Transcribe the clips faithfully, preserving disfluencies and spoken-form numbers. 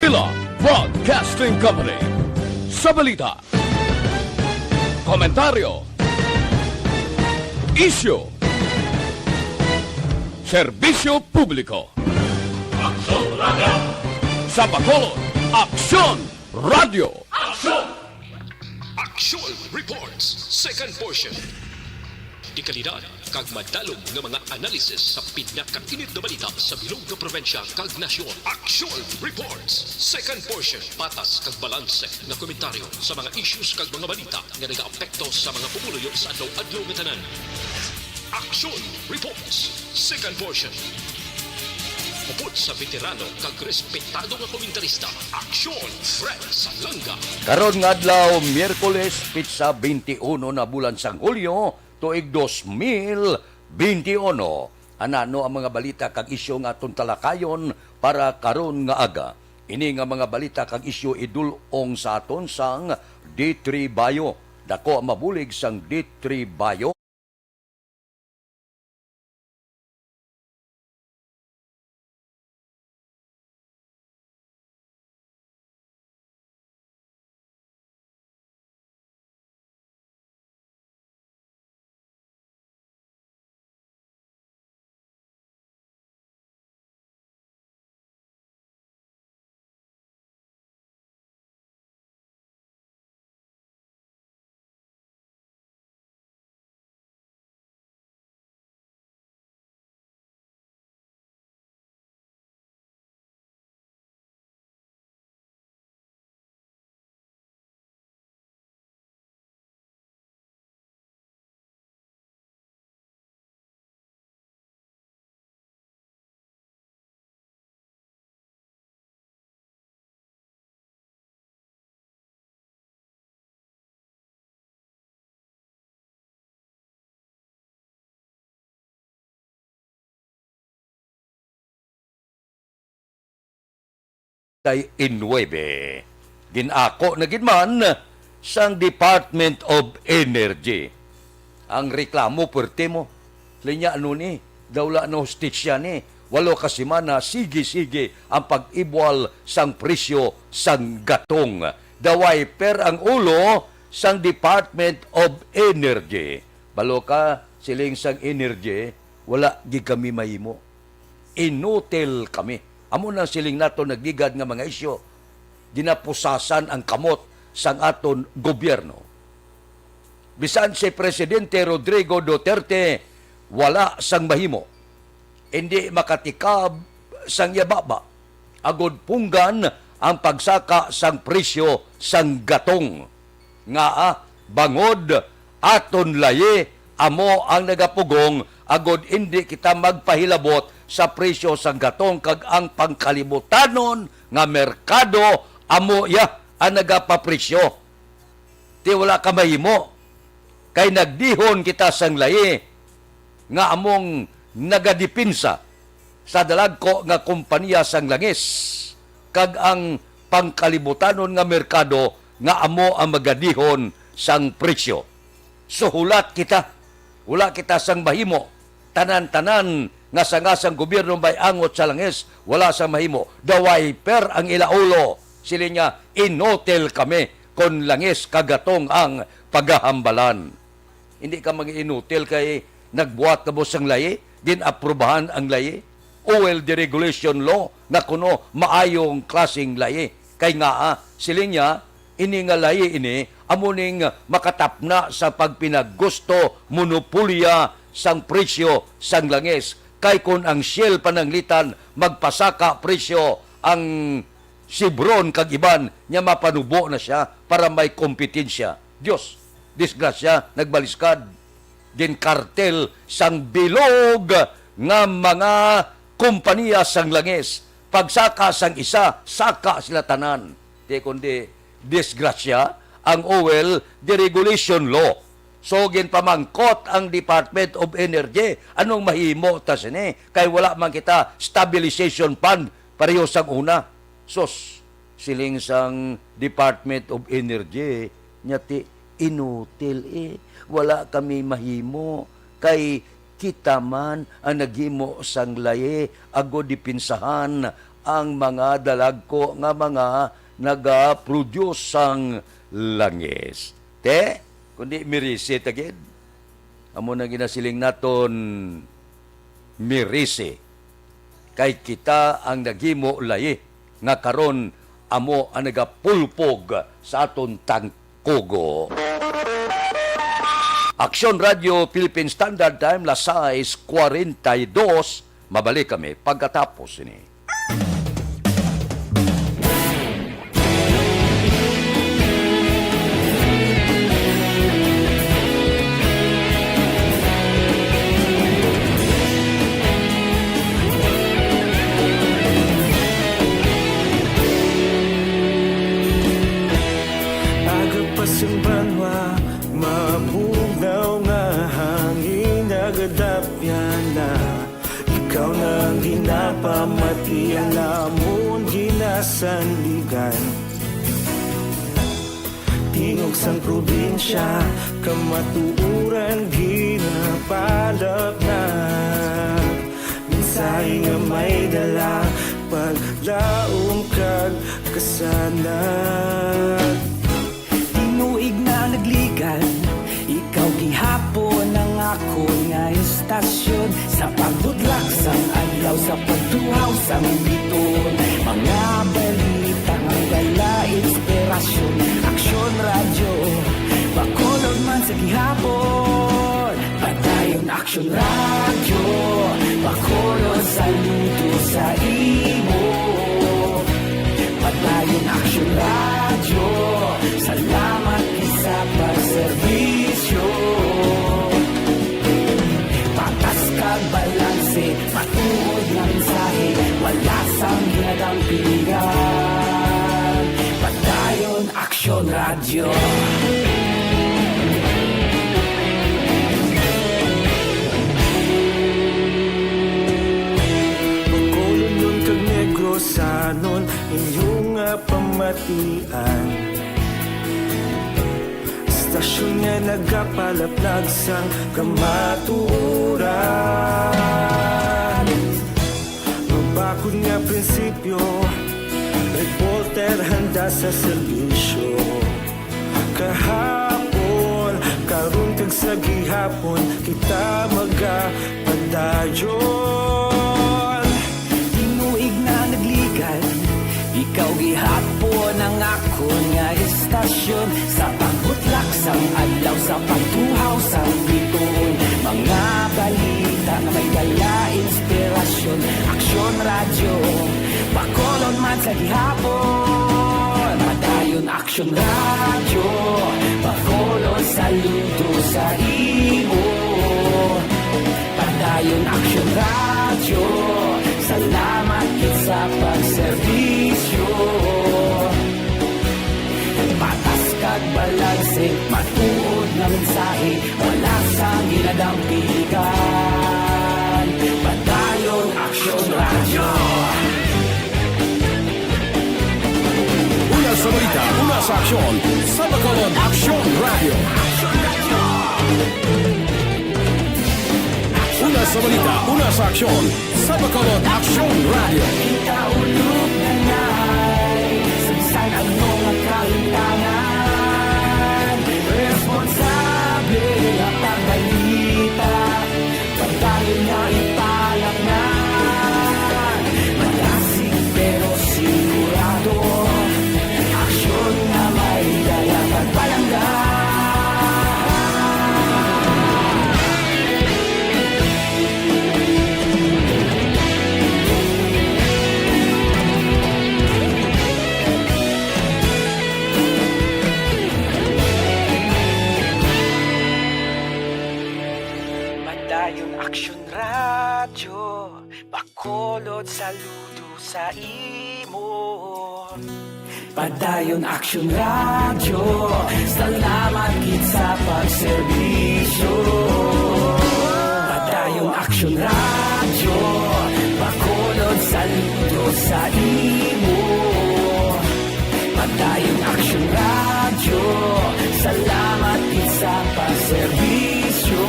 Manila Broadcasting Company. Sa balita, komentaryo, isyu, serbisyo publiko. Aksyon Radio! Sa Bacolod, Aksyon Radio! Aksyon! Aksyon Reports, second portion. Dekalidad kag madalom nga mga analisis sa pinakainit nga balita sa bilog nga probinsya kag nasyon. Aksyon Reports, second portion. Patas kag balanse nga komentaryo sa mga issues kag mga balita nga nagaapekto sa mga pumuluyo sa adlaw-adlaw nga tanan. Aksyon Reports, second portion. Upod sa veterano kag respetado nga komentarista, Aksyon Fred Salanga. Karon nga adlaw, Miyerkules, pitsa twenty-one na bulan sang Hulyo, tuig dos mil twenty-one. Anano ang mga balita kag isyu nga aton talakayon para karon nga aga? Ini nga mga balita kag isyu idul-ong sa aton sang D three Bio. Dako ang mabulig sang D three Bio. Tay inuebe. Gin-ako na gid man sang Department of Energy. Ang reklamo, puwerte mo. Linya, ano ni? Daw wala na hustisya ni. Walo ka semana, sige-sige ang pag-ibwal sang presyo sang gatong. Daway per ang ulo sang Department of Energy. Balo ka, siling sang Energy, wala gid kami mahimo. Inutil kami. Amo nang siling nato nagligad nga mga isyu. Ginapusasan ang kamot sang aton gobyerno. Bisan si Presidente Rodrigo Duterte wala sang mahimo. Indi makatikab sang iya baba, agod punggan ang pagsaka sang presyo sang gatong. Ngaa, bangod aton layi amo ang nagapugong, agod indi kita magpahilabot sa presyo sang gatong, kag ang pangkalibutanon nga merkado amo iya ang nagapapresyo. Ti wala ka mahimo, kay nagdihon kita sang layi nga among nagadepensa sa dalagko nga kompanya sang langis, kag ang pangkalibutanon nga merkado nga amo ang magadihon sang presyo. So, hulat kita, wala kita sang mahimo. Tanan-tanan nga sanga sang gobyerno may angot sa langis, wala sang mahimo. Daway per ang ila ulo. Siling niya, "Inutil kami kon langis kag gatong ang pagahambalan." Hindi ka manginutil kay nagbuhat kamo sang layi, gin-aprubahan ang layi, oil deregulation law, nga kuno maayong klaseng layi. Kay ngaa, siling niya, ini nga layi ini amo ning makatapna sa pagpinaggusto, monopolya sang presyo sang langis. Kay kon ang Shell pananglitan magpasaka presyo, ang Chevron kag iban, nya mapanubo na sia para may kompetensya. Dios, disgrasya, nagbaliskad. Ginkartel sang bilog nga mga kompaniya sang langis. Pagsaka sang isa, saka sila tanan. Di kundi disgrasya ang oil deregulation law. So, ginpamangkot ang Department of Energy, "Anong mahimo ta sini? Kay wala man kita stabilization fund pareho sang una." Sus, siling sang Department of Energy, nya ti inutil, eh. Wala kami mahimo, kay kita man ang naghimo sang layi, agod depensahan ang mga dalagko nga mga nagaproduce sang langis. Te, kundi mirisi ta gid. Amo na ginasiling naton, mirisi. Kay kita ang naghimo layi, nga karon amo ang nagapulpog sa aton tangkugo. Aksyon Radio Philippine Standard Time, las sais cuarenta y dos. Mabalik kami pagkatapos sini. Aga pa sing banwa, mabugnaw nga hangin, nagadapyan na. Ikaw na ang ginapamatian namon, ginasandigan. Tingog sang probinsya, kamatuoran ginapalapnat. Mensahe nga may dala, paglaom kag kasanag. Tinuig na nagligan, ikaw gihapon ang akon nga istasyon. Sa pagbudlak sang adlaw, sa pagtuhaw sang biton, mga balita nga dala inspirasyon. Aksyon Radyo, Bacolod man sa gihapon. Padayon Aksyon Radyo, Bacolod, saludo sa imo. Padayon Aksyon Radyo, salamat gid sa pagserbisyo. Patas kag balanse, matuod nga mensahe, wala sang ginadampigan. Padayon Aksyon Radyo. Bacolodnon kag Negrosanon, inyo nga pamatian. Istasyon nga nagapalapnag sang kamatuoran. Mabakod nga prinsipyo, reporter handa sa serbisyo. Kahapon, karon kag sa gihapon, kita magapadayon. Tinuig na nagligan, ikaw gihapon ang akon nga istasyon. Sa pagbutlak sang adlaw, sa pagtuhaw sang biton, mga balita nga may dala inspirasyon. Aksyon Radyo, Bacolod man sa gihapon. Padayon Aksyon Radyo, Bacolod, saludo sa imo. Padayon Aksyon Radyo, salamat gid sa pagserbisyo. Patas kag balanse, matuod nga mensahe, wala sang ginadampigan. Padayon Aksyon Radyo. Una sa balita, una sa aksyon, sa Bacolod Aksyon Radyo. Una sa balita, una sa aksyon, sa Bacolod Aksyon Radyo. Kita ulog na nay, sa bisan ano nga kahimtangan, responsable nga pagbalita. Padayon nga ipalapngan, malasig pero sigurado, aksyon nga may dala pagpalangga. Padayon Aksyon Radyo, Bacolod, saludo sa imo. Padayon Aksyon Radyo, salamat gid sa pagserbisyo. Padayon Aksyon Radyo, Bacolod, saludo sa imo. Padayon Aksyon Radyo, salamat gid sa pagserbisyo.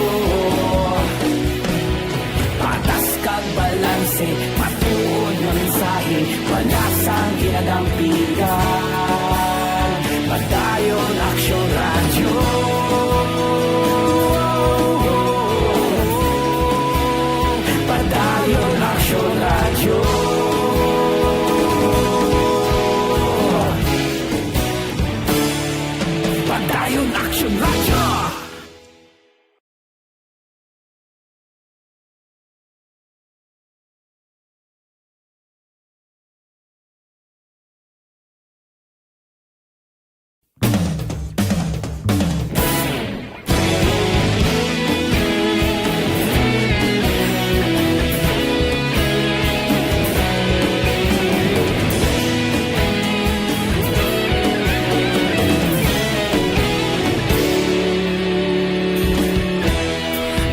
Patas kag balanse, matuod nga mensahe, Padayon Aksyon Radyo. Padayon Aksyon Radyo. Padayon Aksyon Radyo.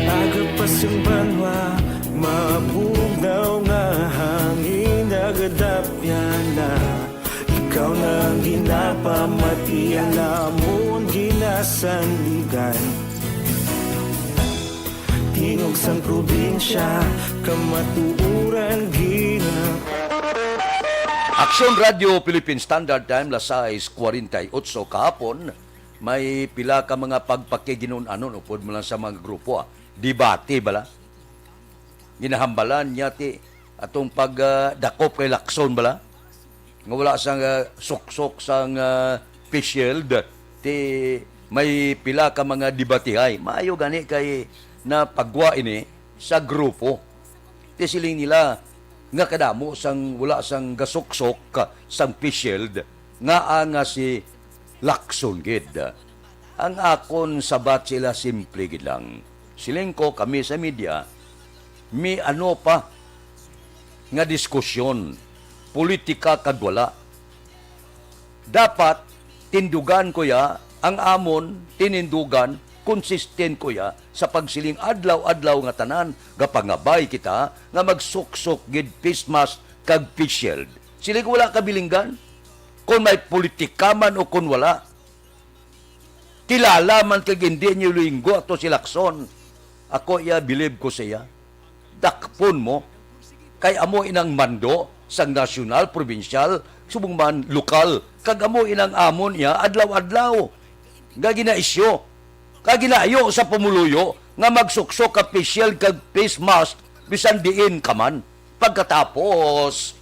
Aga pa sang banwa, mabugnaw nga hangin, nagadapya na. Ikaw na ang ginapamati, ang amon ginasandigan. Tingog sang probinsya, kamatuoran gina. Aksyon Radio Philippine Standard Time, las sais kwarenta y otso kahapon. May pila ka mga pagpakiginun-anon upod mo lang sa mga grupo, ah. Debate bala. Ginahambalan niya ti atong pag, ah, dakop kay Lacson bala. Nga wala sang, ah, suksok sang, ah, face shield. Ti may pila ka mga debatihay. Maayo gani kay napagwa ini sa grupo. Ti siling nila nga kadamo sang wala sang gasuksok sang face shield nga, ah, nga si Lacson gid. Ang akon sabat sila simple gid lang. Siling ko, kami sa media, may ano pa nga diskusyon, politika kag wala. Dapat tindugan ko ya ang amon tinindugan, consistent ko ya sa pagsiling adlaw-adlaw nga tanan gapangabay kita nga magsuksok gid face mask kag face shield. Siling ko, wala kabilinggan kon may politika man o kon wala. Kilala man kag hindi niyo linggo ato si Lacson. Ako iya, bilib ko sa iya. Dakpon mo. Kay amo inang mando sang nasyonal, probinsyal, subong man lokal. Kag amo inang amon iya adlaw-adlaw nga ginaisyu. Kag ginaayo sa pumuluyo nga magsuksok ka face shield kag face mask bisan diin ka man. Pagkatapos,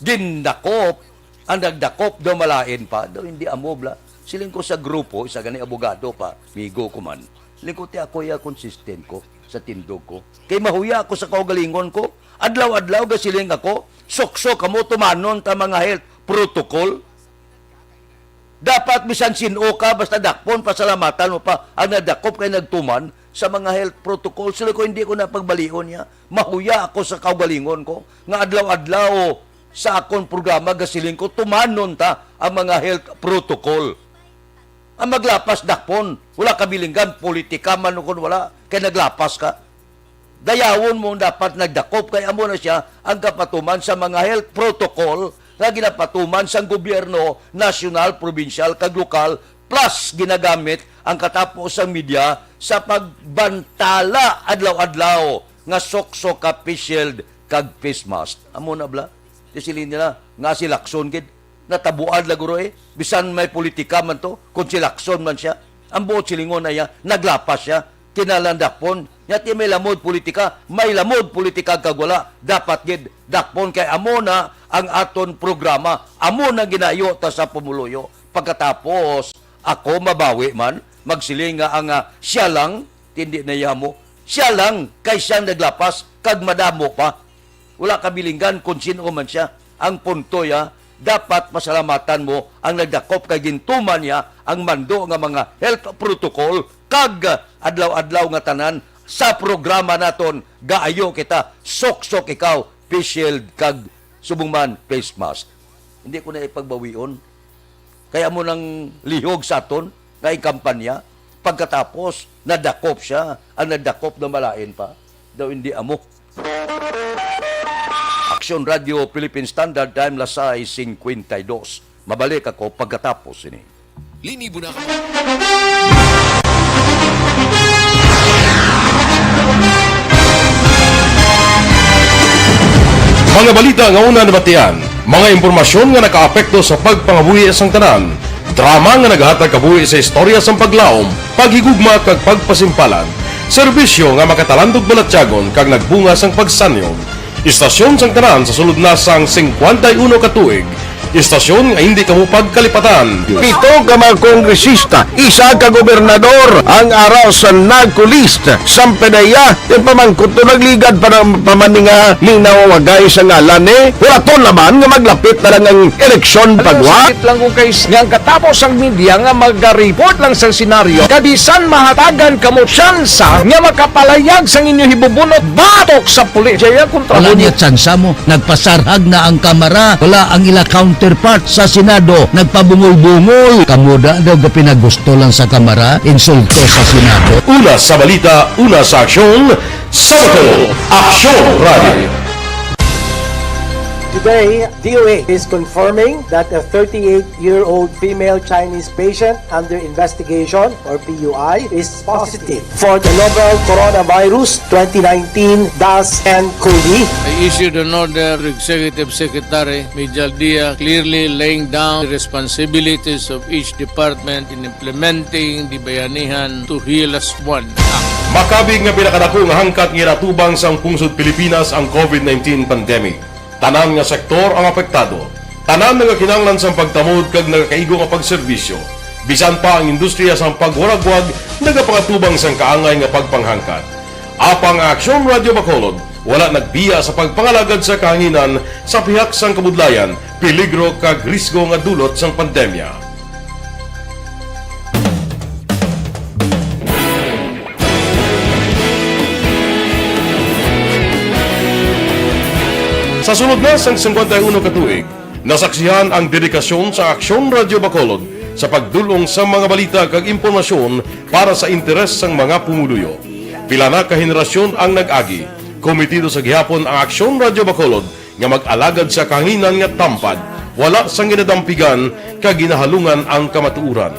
gindakop. Ang nagdakop daw malain pa, daw hindi amo bala. Siling ko sa grupo, isa gani abogado pa, migo ko man. Siling ko, ti ako iya, consistent ko sa tindog ko. Kay mahuya ako sa kaugalingon ko. Adlaw-adlaw gasiling ako, suksok kamo, tumanon ta mga health protocol. Dapat bisan sin-o ka, basta dakpon, pasalamatan mo pa ang nadakop kay nagtuman sa mga health protocol. Siling ko, hindi ko na pagbalion niya. Mahuya ako sa kaugalingon ko nga adlaw-adlaw sa akon programa gasiling ko, tumanon ta ang mga health protocol. Ang maglapas, dakpon, wala kabilinggan, politika man o kon wala, kay naglapas ka. Dayawon mo dapat nagdakop, kay amo na siya ang kapatuman sa mga health protocol nga ginapatuman sang gobyerno, nasyonal, probinsyal, kag lokal, plus ginagamit ang katapo sang media sa pagbantala adlaw-adlaw nga suksok ka face shield kag face mask. Amo na bala. Di siling nila nga si Lacson gid. Natabuan la guro, eh. Bisan may politika man to, kung si Lacson man siya, ang buot silingon na iya, naglapas siya, kinalandakpon. Nya ti may lamod politika, may lamod politika kag wala, dapat gid dakpon kay amo na ang aton programa, amo na ginayo ta sa pumuluyo. Pagkatapos, ako mabawi man, magsiling nga ang, ah, siya lang, tindi na iya mo, siya lang kay siyang naglapas, kag madamo pa. Wala kabilinggan kung sin-o man siya. Ang punto ya, dapat pasalamatan mo ang nagdakop kay gintuman niya ang mando nga mga health protocol kag adlaw-adlaw nga tanan sa programa naton, gaayo kita, suksok ikaw, face shield kag subong man face mask. Hindi ko na ipagbawion. Kaya mo nang lihog sa aton nga ikampanya, pagkatapos nadakop siya, ang nadakop na malain pa, daw hindi amo. Aksyon Radio Philippine Standard Time, las sais cincuenta y dos. Mabalik ako pagkatapos ini. Linibo na ka. Mga balita nga una nabatian, Mga impormasyon nga nakaapekto sa pagpangabuhi sang tanan. Drama nga nagahatag kabuhi sa istorya sang paglaom, paghigugma, kag pagpasimpalan. Serbisyo nga makatalandog balatyagon kag nagbunga sang pagsanyog. Istasyon sang tanan sa sulod na sang singkwenta y uno ka tuig. Istasyon nga hindi kamo pagkalipatan. Pito ka mga kongresista, isa ka gobernador ang ara sa NAGCO list. Sampanaya, yung pamangkot to nagligad pa ng pamaninga ni nawawagay sa ngalan ni Huraton naman nga maglapit na lang ang eleksyon pagwa. Sakit lang kung kay nga ang katapos ang media nga mag-report lang sa senaryo, kabisan mahatagan kamo tsansa nga makapalayag sang inyo hibubunot batok sa pulis. Jaya kontra Wala mo. Niya tsansa mo. Nagpasarhag na ang Kamara. Wala ang ila counterpart sa Senado. Nagpabungol-bungol. Kamo da daw gapinagusto lang sa Kamara. Insulto sa Senado. Una sa balita, una sa aksyon, sa Bacolod, Aksyon Radio. Today, D O H is confirming that a thirty-eight-year-old female Chinese patient under investigation, or P U I, is positive for the novel coronavirus twenty nineteen dash N cov. I issued an order to Executive Secretary Mijal Dia, clearly laying down the responsibilities of each department in implementing the Bayanihan to Heal Us One Act. Makabig nga pinakadako nga hangkat nga ginatubang sang pungsod Pilipinas ang COVID nineteen pandemic. Tanan nga sektor ang apektado. Tanan nagakinahanglan sang pagtamod kag nagakaigo nga pagserbisyo. Bisan pa ang industriya sang pagwaragwag nagapangatubang sang kaangay nga pagpanghangkat. Apang ang Aksyon Radio Bacolod wala nagbiya sa pagpangalagad sa kahanginan sa pihak sang kabudlayan, peligro kag risgo nga dulot sang pandemya. Sa sulod na sang singkwenta y uno ka tuig, nasaksihan ang dedikasyon sa Aksyon Radio Bacolod sa pagdul-ong sa mga balita kag impormasyon para sa interes sang mga pumuluyo. Pila na ka henerasyon ang nag-agi, kometido sa gihapon ang Aksyon Radio Bacolod nga mag-alagad sa kahanginan nga tampad, wala sang ginadampigan kag ginahalungan ang kamatuoran.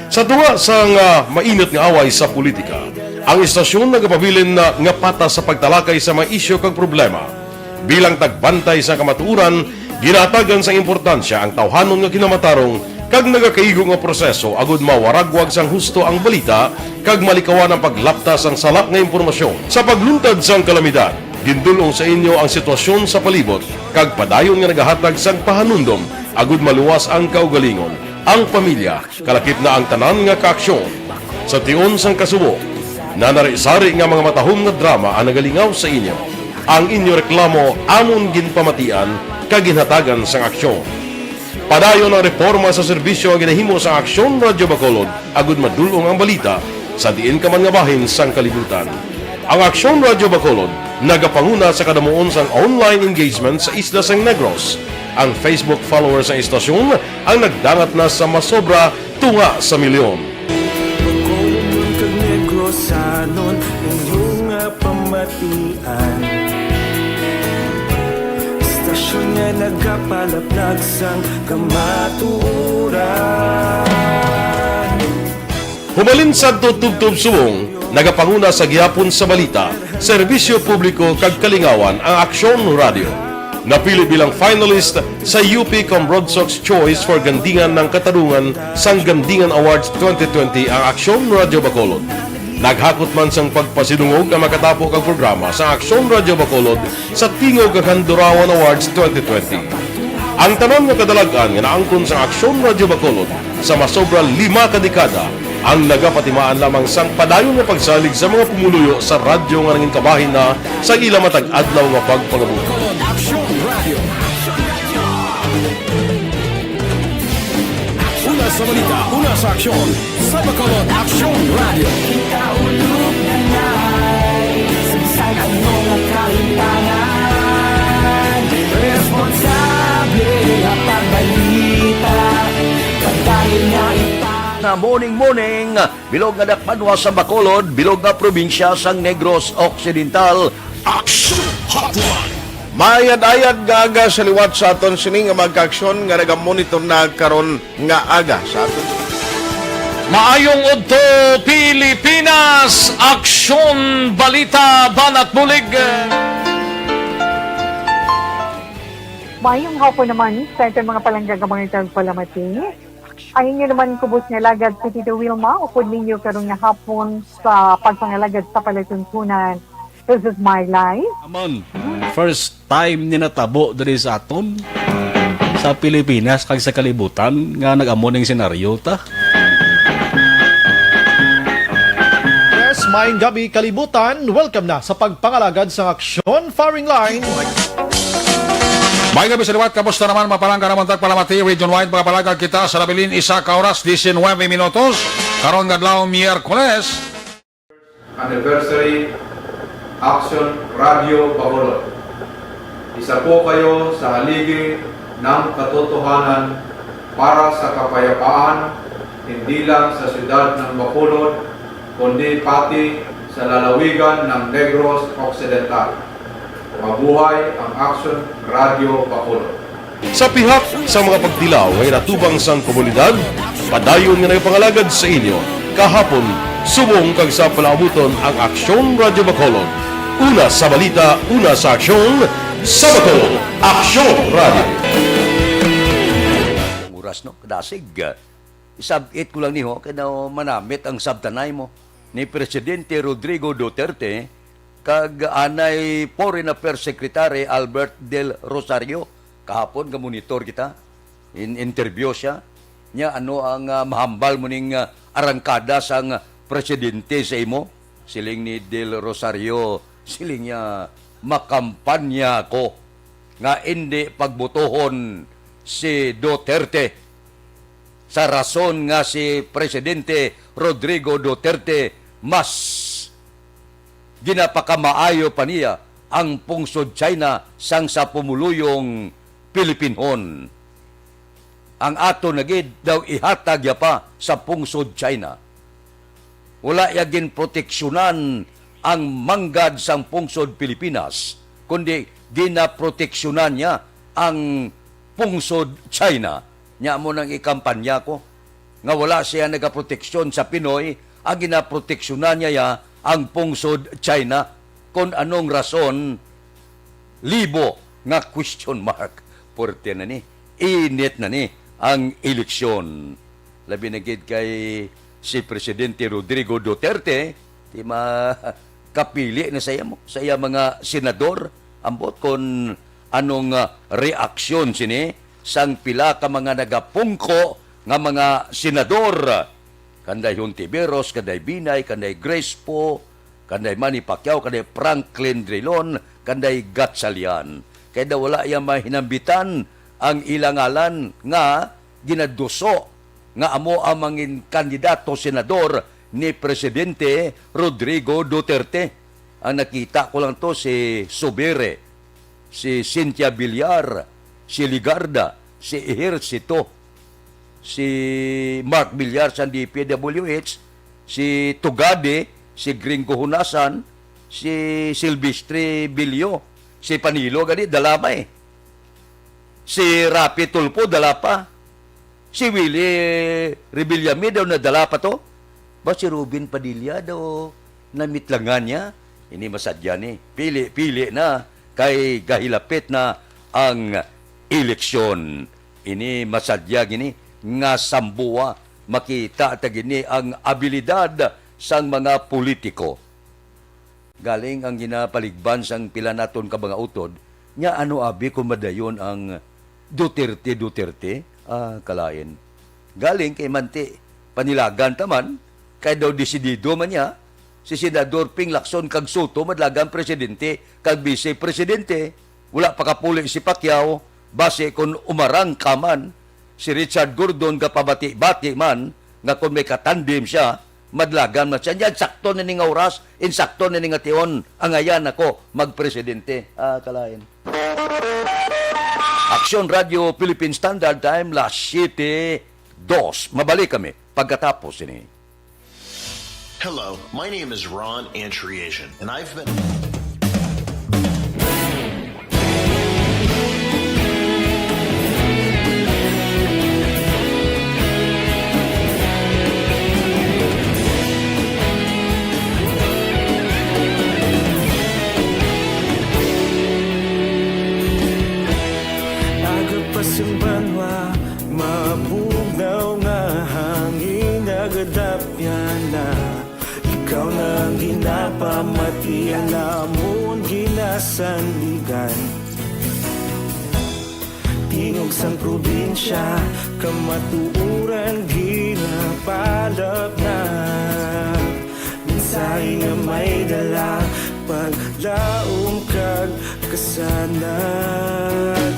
Sa tunga sang, ah, mainit nga away sa politika, ang istasyon nagapabilin na nga patas sa pagtalakay sa mga isyu kag problema. Bilang tagbantay sa kamatuoran, ginahatagan sang importansya ang tawhanon nga kinamatarong kag nagakaigo nga proseso agud mawaragwag sang husto ang balita kag malikawan ang paglapta sang sala nga impormasyon. Sa pagluntad sang kalamidad, gindul-ong sa inyo ang sitwasyon sa palibot kag padayon nga nagahatag sang pahanumdom agud maluwas ang kaugalingon, ang pamilya, kalakip na ang tanan nga kaaksyon. Sa tion sang kasubo, nanari-sari nga mga matahom nga drama ang nagalingaw sa inyo. Ang inyo reklamo amon ginpamatian kag ginhatagan sang aksyon. Padayon ang reporma sa serbisyo nga ginahimo sang Aksyon Radio Bacolod agud madul-ong ang balita sa diin ka man nga bahin sang kalibutan. Ang Aksyon Radio Bacolod nagapanguna sa kadamuon sang online engagement sa isla sang Negros. Ang Facebook followers sang istasyon ang nagdangat na sa masobra tunga sa milyon. Bacolodnon kag Negrosanon, inyo nga pamatian. Istasyon nga nagapalaplag sang kamatuoran. Hubalin sadto tubtob subong, nagapanguna sa gihapon sa balita, serbisyo publiko kag kalingawan ang Aksyon Radio. Napili bilang finalist sa U P Cambronsox Choice for Gandingan ng Katarungan sang Gandingan Awards twenty twenty ang Aksyon Radio Bacolod. Naghakot man sang pagpasidungog ang makatapo kag programa sa Aksyon Radio Bacolod sa Tingog kag Handurawan Awards twenty twenty. Ang tanan nga kadalag-an nga naangkon sang Aksyon Radio Bacolod sa masobra lima ka dekada ang nagapatimaan lamang sang padayon nga pagsalig sa mga pumuluyo sa radyo nga nangin kabahin na sa ila matag adlaw nga pagpangabuhi. Aksyon Radio. Una sa balita, una sa aksyon, sa Bacolod Aksyon Radio. Kita ulog na nai, sa bisan ano nga kalimtangan, responsable nga pagbalita, padayon nga ipa- Na morning, morning, bilog nga dakbanwa sa Bacolod, bilog nga probinsya sang Negros Occidental. Aksyon Hotline. Maayad-ayad nga aga sa liwat sa aton sini nga mga kaaksyon nga nagamonitor na karon nga aga sa aton. Maayong udto, Pilipinas! Aksyon, balita, banat bulig. Mayong hapon naman sa aton mga palangga nga mga tagpalamati. Ang inyo naman kubos nga alagad si Tito Wilma, upod ninyo karon nga hapon sa pagpangalagad sa palatuntunan. This is my life. Aman, first time ni natabo diri sa aton, sa Pilipinas kag sa kalibutan nga nag-amo ning senaryo ta. Yes, maayong gabi, kalibutan. Welcome na sa pagpangalagad sang Aksyon Firing Line. Maayong gabi sa liwat. Kamusta naman, mga palangga nga mga tagpalamati? Region wide, mga palangga, kita sa nabilin isa ka oras, diecinuebe minutos. Karon nga adlaw, Miyerkules. Anniversary, Aksyon Radio Bacolod. Isa po kayo sa haligi ng katotohanan para sa kapayapaan, hindi lang sa siyudad ng Bacolod, kundi pati sa lalawigan ng Negros Occidental. Mabuhay ang Aksyon Radio Bacolod. Sa pihak sa mga pagtilaw nga ginatubang sang komunidad, padayon nga nagapangalagad sa inyo kahapon, subong kag sa palaabuton ang Aksyon Radio Bacolod. Una sa balita, una sa aksyon, sa Bacolod, Aksyon Radio. Ang oras, no? Kadasig. Isab-it ko lang ni ho, kay daw manamit ang sabtanay mo ni Presidente Rodrigo Duterte kag anay Foreign Affairs Secretary Albert Del Rosario. Kahapon, ga-monitor kita. In-interview siya. Nya, ano ang, ah, mahambal mo ning, ah, arangkada sang presidente sa imo? Siling ni Del Rosario, siling niya, "Makampanya ako nga indi pagbotohon si Duterte." Sa rason nga si Presidente Rodrigo Duterte mas ginapakamaayo pa niya ang pungsod China sang sa pumuluyong Pilipinhon. Ang ato na gid daw ihatag ya pa sa pungsod China. Wala ya ginproteksyonan ang manggad sang pungsod Pilipinas, kundi ginaproteksyonan niya ang pungsod China. Nya mo nang ikampanya ko nga wala siya nagaproteksyon sa Pinoy, ang ginaproteksyonan niya ya ang pungsod China. Kon anong rason, libo nga question mark. Puerte na ni, init na ni ang eleksyon. Labi na gid kay si Presidente Rodrigo Duterte, di makapili na sa iya mo, sa iya mga senador. Ambot kon anong, ah, reaksyon sini sang pila ka mga nagapungko nga mga senador, kanday Hontiveros, kanday Binay, kanday Grace Poe, kanday Manny Pacquiao, kanday Franklin Drilon, kanday Gatchalian. Kay daw wala iya mahinambitan ang ila ngalan nga ginaduso nga amo ang mangin kandidato senador ni Presidente Rodrigo Duterte. Ang nakita ko lang to si Subiri, si Cynthia Villar, si Legarda, si Ejercito, si Mark Villar sang D P W H, si Tugade, si Gringo Hunasan, si Silvestre Billo, si Panilo gani dala pa eh. Si Raffy Tulfo dala pa. Si Willie Revillame daw nadala pa to. Ba si Robin Padilla daw namitlangan niya? Ini masadya ni. Pili, pili na kay gahilapit na ang eleksyon. Ini masadya gini nga sambua, makita ta gini ang abilidad sang mga politiko. Galing ang ginapaligban sang pila naton ka mga utod, nya ano abi kung madayon ang Duterte, Duterte? Ah, kalain. Galing kay manti, panilagan ta man, kay daw desidido man niya, si Senador Ping Lacson kag Soto madlagan presidente kag vice presidente. Wala pa kapuli si Pacquiao, basi kon umarang ka man, si Richard Gordon gapabati-bati man nga kon may katandem siya, madlagan man siya. Nya, insakto na ni nga oras, insakto na ni nga tion, angayan ako magpresidente. Ah, kalain. Aksyon Radio Philippine Standard Time, las siete dos. Mabalik kami pagkatapos ini. Hello, my name is Ron Antriasian, and I've been Iya namon ginasandigan. Tingog sang probinsya, kamatuoran ginapalapnag. Mensahe nga may dala, paglaom kag kasanag.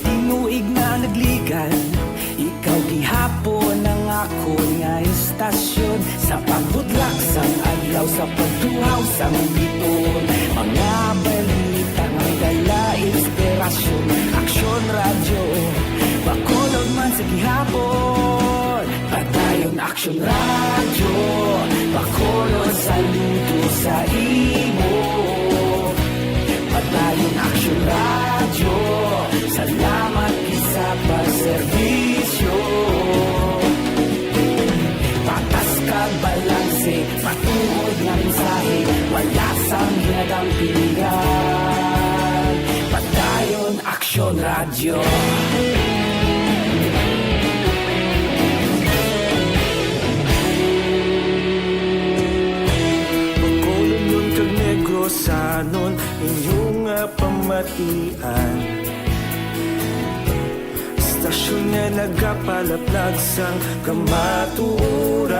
Tinuig nga nagligan, ikaw gihapon ang akon nga istasyon. Sa pagbudlak sang adlaw, sa pagtuhaw sang bituon, mga balita nga may dala inspirasyon. Aksyon Radyo, Bacolod man sa gihapon. Padayon Aksyon Radyo, Bacolod saludo sa imo. Padayon Aksyon Radyo, salamat gid sa pagserbisyo. Patas kag balanse, matuod nga mensahe, wala sang ginadampigan. Padayon Aksyon Radyo. Bacolodnon kag Negrosanon, inyo nga pamatian. Istasyon nga nagapalaplag sang kamatuoran.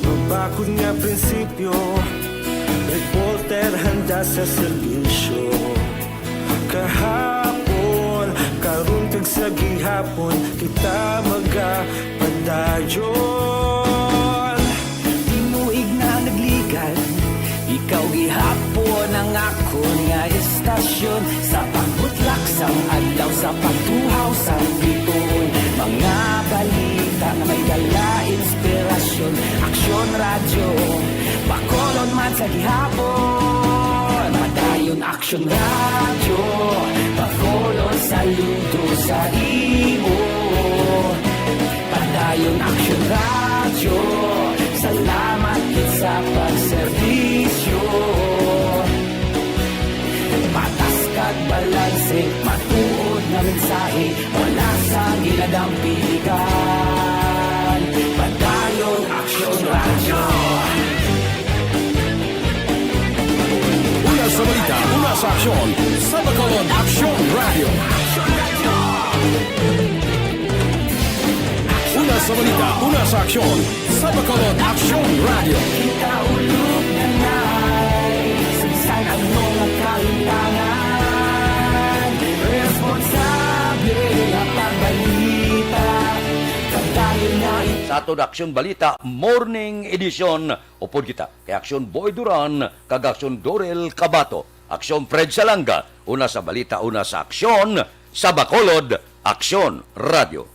Mabakod nga prinsipyo, reporter handa sa serbisyo. Kahapon, karon kag sa gihapon, kita magapadayon. Tinuig nga nagligan, ikaw gihapon ang akon nga istasyon. Sa pagbutlak sang adlaw, sa pagtuhaw sang bituon, mga balita nga may dala inspirasyon. Aksyon Radyo, Bacolod man sa gihapon. Padayon Aksyon Radyo, Bacolod saludo sa imo. Padayon Aksyon Radyo, salamat gid sa pagserbisyo. Patas kag balanse, matuod nga mensahe, wala sang ginadampigan. Padayon Aksyon Radyo. Una sa balita, una sa aksyon, sa Bacolod Aksyon Radyo. Una sa balita, una sa aksyon, sa Bacolod Aksyon Radyo. Kita ulog na nai, sa bisan ano nga kalimtangan, responsable nga pagbalita, padayon na. Sa aton Aksyon Balita Morning Edition, upod kita kay Aksyon Boy Duran kag Aksyon Dorel Cabato, Aksyon Fred Salanga, una sa balita, una sa aksyon, sa Bacolod Aksyon Radyo.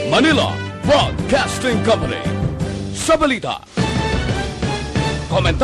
Manila Broadcasting Company. Sa balita, komentar